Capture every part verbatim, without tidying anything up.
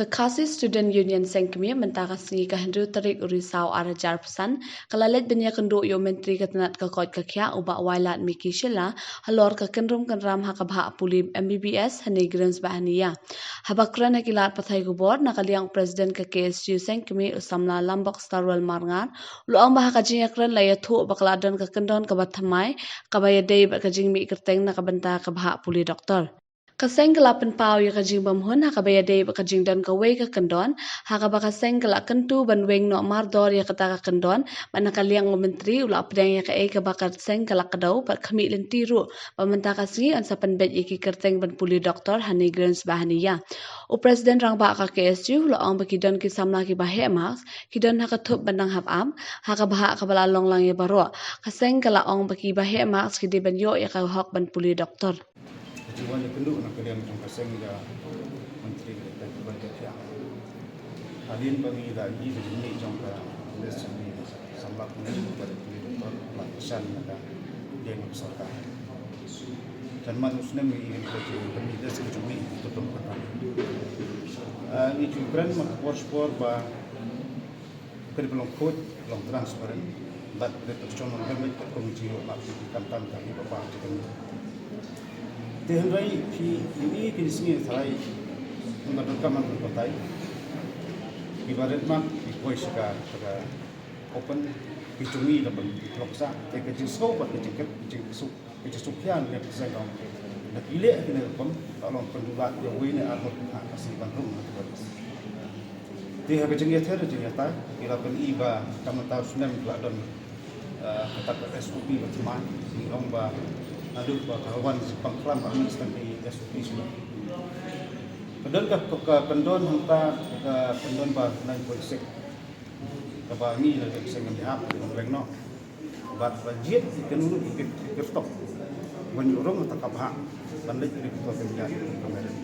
Ka Khasi Student Union Seng Kmie mynta ka sngi ka hynriew tarik u Risaw ar hajar arphew san ka la leit ban ïakynduh ïa u Myntri ka tnat ka koit ka khiah u Bah Wailadmiki Shylla halor ka kynrum kynram ha ka bhah pule M B B S hynne Grange bad hynne ïa. Haba kren ha ki lad pathai khubor na ka liang u President ka K S U Seng Kmie u samla Lambok Starwell Marngar u la ong ba ha ka jingïakren la ïathuh ba ka la don ka kyndon kaba thymmai kaba ïadei bad ka jingmih kyrteng na ka bynta ka bhah pule doktor. Ka seng ka la pynpaw ïa ka jingbymhun ha kaba ïadei bad ka jingdon kawei ka kyndon ha kaba ka seng ka la kyntu ban weng noh mardor ïa kata ka kyndon bad na ka liang u Myntri u la pdiang ïa kaei kaba ka seng ka la kdew bad khmih lynti ruh ba mynta ka sngi yn sa pynbeit ïa ki kyrteng ban pule doktor hynne Grange bad hynne ïa. U President Rangbah ka K S U u la ong ba ki don ki samla kiba heh marks ki don ha ka thup ban nang hap ap ha ka bhah kaba la long lang ïa baroh. Ka seng ka la ong ba kiba heh marks ki dei ban ïoh ïa ka hok ban pule doktor. Ka jingwan ïakynduh na ka liang jong ka seng ïa Myntri ka dei ka ban ka thiah. Hadien ba ngi da ïohi ka jingmih jong ka list jong ngi samla pule ba dei pule doktor la shan na ka liang sorkar. Kan man u snem ngi ïohi ka jingmih list ka jingmih ka jingmih. Ah, ngi ju kren ma ka por shipor ba ka dei ba long khuid, long transparent. Bad ka dei ba shong long remit ka kum jingïoh map ki kam tam ka dei ba ba ki kam. Te hynrei ki ïohi ki sngi tharai ym donkam ban batai. Kiba red mark ki poi sha ka, sha ka open, ki jong ngi da ban ki block sa. Te ka jingsngew bad ka jingkit, ka jingsuk. Ka jingsuk ïa ngi ka seng ka ong. Da ki leh kine rukom ka long pyndulat ïa uwei ne ar ngut ha ka sngi ban rung ha ka. Te ha ka jingïather jingïatai ki la pyni ba ka mynta u snem ka la don, eh, kata ka S O P ba thymmai. Ngi ong ba naduh ba ka la wan Pangkhlam ba ngi sdang ka S O P shuwa. Ka don ka, ka, ka kyndon hangta ka kyndon ba nine point six. Kaba ngi la dep seng ngam ïahap ban weng noh. Bad ba jied ki kynrung ki kyrtok ban ïoh rung ha ka bhah ban leit ri ki to ki ïa ki to ki merit.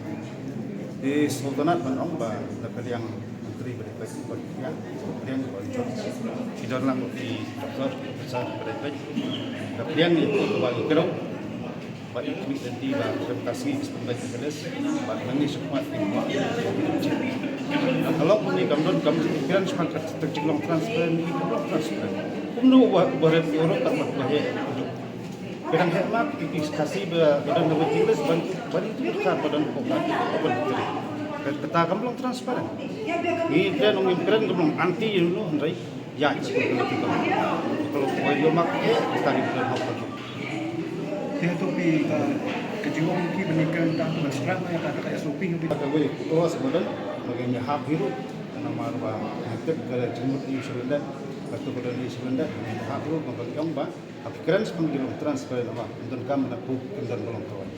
Te sngewtynnat ban ong ba na ka liang Myntri ba dei peit ba ki ïa ka liang ba jong ki don lang ki doktor ki professor ba dei peit ka liang ïa ki ba ki kyrtok. Ba i khmih lynti ba ka sngi ki spun ba ki list ba nang ngi shu khmat ki khmat. Ka lok ni kam don kam kren span ka tak jing long transparent ni kam long transparent. Kumno ba ba ret oro ka mat ba he. Kadang he mak ki ki Khasi ba ba don waiting list ban ban itu ka ba don ko ka ban. Kata kam long transparent. Ni kren ong kren kam long anti you know hynrei. Ya, kita kena tinggal. Kalau kita mak ke kita ni kena hok. Te hato phi, eh, ka jingong ki ban ïakren tang ban sdang ïa kata ka S O P phi. Kata wei, to as badan, bagi ïahap hi ruh, namar ba ngi tip ka jingmut ïa u Shalenda, kata ka don ïa u Shalenda, ïahap hi ruh, bagi ong ba, ha ki kren sha phi ki long transparent ba, ym donkam na proof, ym don ba long kawei.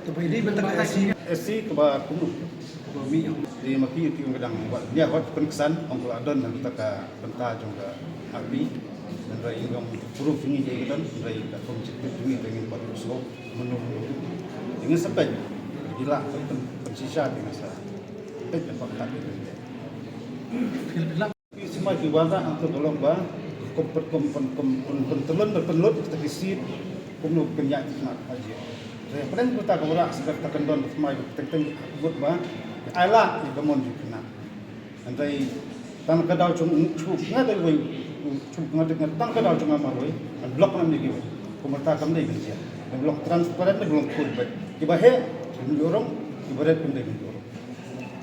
To phi dei ban tang S C. S C kaba kumno. Kaba mih. Dei ma ki ki ong ka dang wat, ïa wat pynksan, ong ka la don na kata ka bynta jong ka api. Hynrei ïa ka proof ngi ïa ka don, hynrei ka kum jingtip ngi te ngin pat ïohsngew mynno mynno. Te ngin sa peit, ki la pyn, pynshisha te ngin sa peit da pat ka te. Ki sima ki wanrah hangto ka long ba kum pyn, kum pyn, kum pyn, pyntyllun, pynlut kita ki seat kumno pynïaid ki khynnah haji. Te pynban kata ka wanrah sa kata ka don thymmai teng teng ki vote ba ai lad ïa ka mon jong ki khynnah. Hynrei tang ka daw jong u shu nga dei wei, u shu nga dei tang ka daw jong nga marwei, ngan block na ïa kiwei. Kumta kam dei ban jia. Ngan block transparent, ngan block full beit. Kiba heh, kin ïoh rung, kiba red, kin dei ban ïoh rung.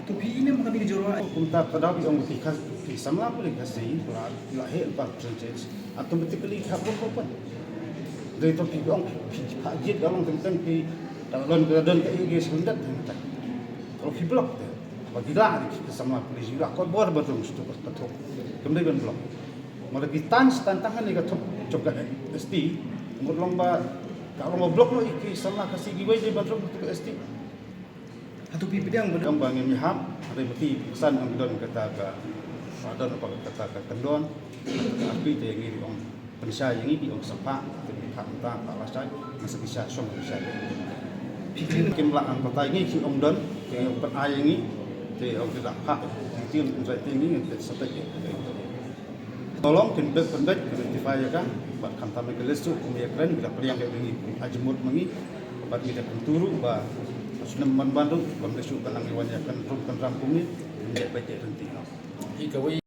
To phi ine ma ka bini jora. Kumta ka daw ki ong ki Khas, ki samla pule Khasi, la, la heh lypa percentage. Automatically ki hap rung open. Dei to phi ong, phi, phi phah jied ka long teng teng phi, ka don, ka don ka ïa ki shu ndat teng teng. Kalau phi block te. Ba ki lah ki samla pule ji lah kot bor ba dong stu ka thok. Kam dei ban block. Mala ki tan stan tangan ni ka thok jong ka S T. Mut long ba ka long ba block no ki samla Khasi kiwei dei ban dong ka S T. Hato phi pdiang ba dong ba ngim ïahap. Hynrei ma ki san ong don kata ka, don apa kata ka kyndon. Api te ngi ong. Pynshai ïa ngi ki ong sa phah, te ngi phah mynta phah lashai, nga sa ki sha shong ki sha. Phi kim lah ang batai ngi ki ong don, te ong pynai ïa ngi, te ong ki lah phah, te ki ong pynshai te ngi te sa peit. Tolong kin bek pynbek, kin notify ïa ka, bad khamtam ïa ka list tu, kum ïa kren, ki la pdiang ïa ngi, ajmut ma ngi, bad ngi da kyntu ruh ba Snem man ban ruh ban da shu kan nang wan ïa kan rum kan ram kumne. Ngi bad te renti no. Hi kawei